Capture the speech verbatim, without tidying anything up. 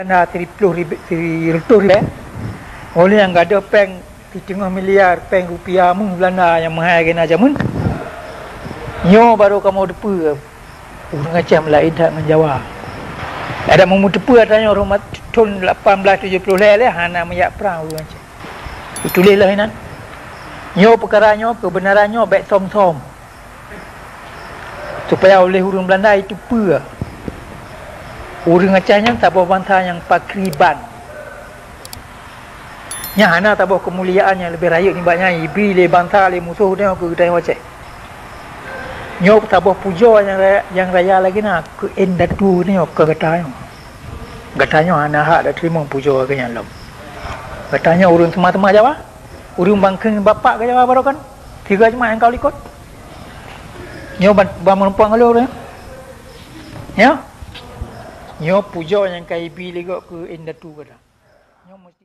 Belanda siriploh ribèe, sireutoh ribèe. Oleh nyang gadôh péng siteungoh miliar péng rupiah meuh Belanda nyang meuhai geuh na jameun. Nyoe barô kamoe teupeue ureuëng Aceh meulaén that ngon Jawa. Adak meumeuteupeu ata nyoe rumat thon lapan belas tujoh ploh lhèe lé hana meujak prang ureuëng Aceh. Ituléh lheueh inan. Nyoe peukara nyoe, keubeunaran nyoe bèk som-som. Supaya oleh ureuëng Belanda itu peue? Ureuëng Aceh nyan saboh bansa nyang pakriban. Nyan hana saboh keumuliaan nyang leubeh rayeuk nibak nyan ibri lé bansa lé musoh nyoe keu geutanyoe Aceh. Nyoe saboh pujoe nyang raya, nyang raya lagée na keu indatu nyoe keu gata nyoe. Gata nyoe hana hak tateurimong pujoe lagée nyan lom. Gata nyoe ureuëng teuma-teuma Jawa, ureuëng bangkeng bapak keu Jawa barokan. Tiga cuma nyang kau likot. Nyoe ban, ban meureumpang lôn nyoe. Nyoe. Nyoe pujoe nyang ka ibi lé gob keu indatu gata. Nyoe meusti